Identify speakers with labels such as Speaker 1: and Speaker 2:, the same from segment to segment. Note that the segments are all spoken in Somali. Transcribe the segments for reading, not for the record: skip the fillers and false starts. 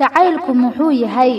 Speaker 1: Jacaylku muxuu yahay?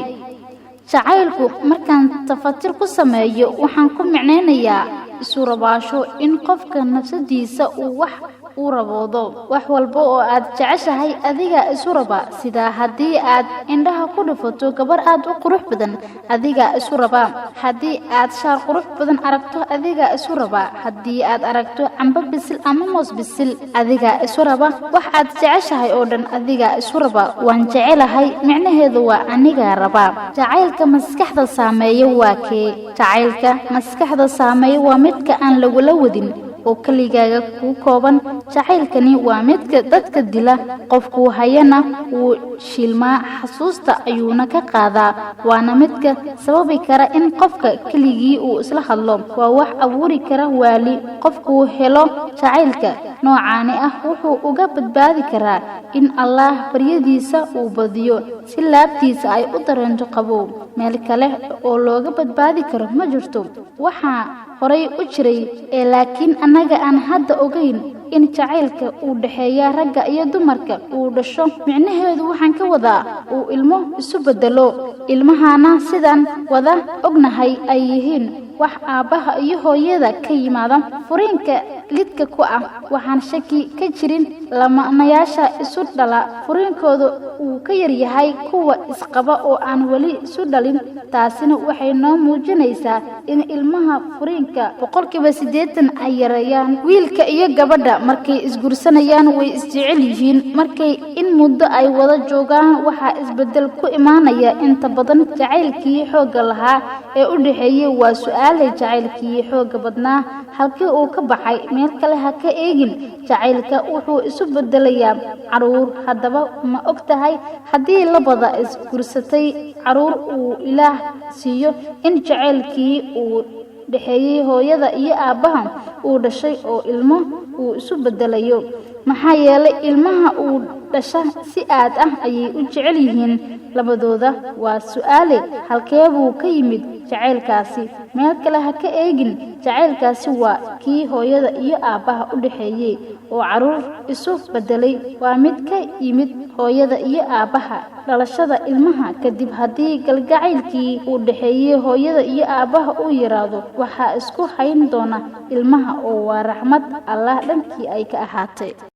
Speaker 1: Jacaylku markaan tafatir ku sameeyo, waxaan ku micnaynayaa isu rabaasho, in qofka nafsadiisa uu wax uu raboodo. Wax walba oo aad jeceshahay adigaa isu raba. Sidaa haddii aad indhaha ku dhufato gabar aad u qurux badan, adigaa isu raba. Haddii aad shaar qurux badan aragto, adigaa isu raba. Haddii aad aragto cambo bisil ama moos bisil, adigaa isu raba. Wax aad jeceshahay oo dhan adigaa isu raba. Waan jecelahay micnaheedu waa anigaa raba. Jacaylka maskaxda saameeya waa kee? Jacaylka maskaxda saameeya waa midka aan lagula wadin oo keligaaga kuu kooban. Jacaylkani waa midka dadka dila, qofkuu hayana wuu shilmaa, xasuusta ayuuna ka qaadaa. Waana midka sababi kara in qofka keligii uu isla hadlo. Waa wax abuuri kara waali. Qofkuu helo jacaylka noocaani ah wuxuu uga badbaadi karaa in Allaah baryadiisa uu badiyo, si laabtiisa ay u dareento qabow. Meel kale oo looga badbaadi karo ma jirto. Waxaa horay u jiray ee laakiin annaga aan hadda ogeyn in jacaylka uu dhexeeya ragga iyo dumarka uu dhasho. Micnaheedu waxaan ka wadaa uu ilmo isu beddelo. Ilmahana sidaan wada ognahay ay yihiin wax aabbaha iyo hooyada ka yimaada. Furiinka lidka ku ah, waxaan shaki ka jirin lamanayaasha isu dhala furiinkooda uu ka yaryahay kuwa isqaba oo aan weli isu dhalin. Taasina waxay noo muujinaysaa in ilmaha furiinka 80% ay yareeyaan. Wiilka iyo gabadha markay isgursanayaan way isjecel yihiin. Markay in muddo ay wada joogaan, waxaa isbeddel ku imaanaya inta badan jacaylkii xoogga lahaa ee u dhexeeyey. Waa su-aalay, jacaylkii xoogga badnaa halkii uu ka baxay? Meel kale ha ka eegin, jacaylka wuxuu isu bedelayaa caruur. Haddaba ma og tahay haddii labada isgursatay caruur uu Ilaah siiyo, in jacaylkii uu dhexeeyey hooyada iyo aabbaha uu dhashay oo ilmo uu isu bedelayo? Maxaa yeelay ilmaha uu dhasha si aad ah ayay u jecel yihiin labadooda. Waa su-aale, halkee buu ka yimid jacaylkaasi? Meel kale ha ka eegin, jacaylkaasi waa kii hooyada iyo aabbaha u dhexeeyey oo caruur isu bedelay. Waa mid ka yimid hooyada iyo aabbaha. Dhalashada ilmaha kadib, haddii galgacaylkii uu dhexeeyey hooyada iyo aabbaha uu yaraado, waxaa isku hayn doona ilmaha, oo waa raxmad Allah dhankii ay ka ahaatay.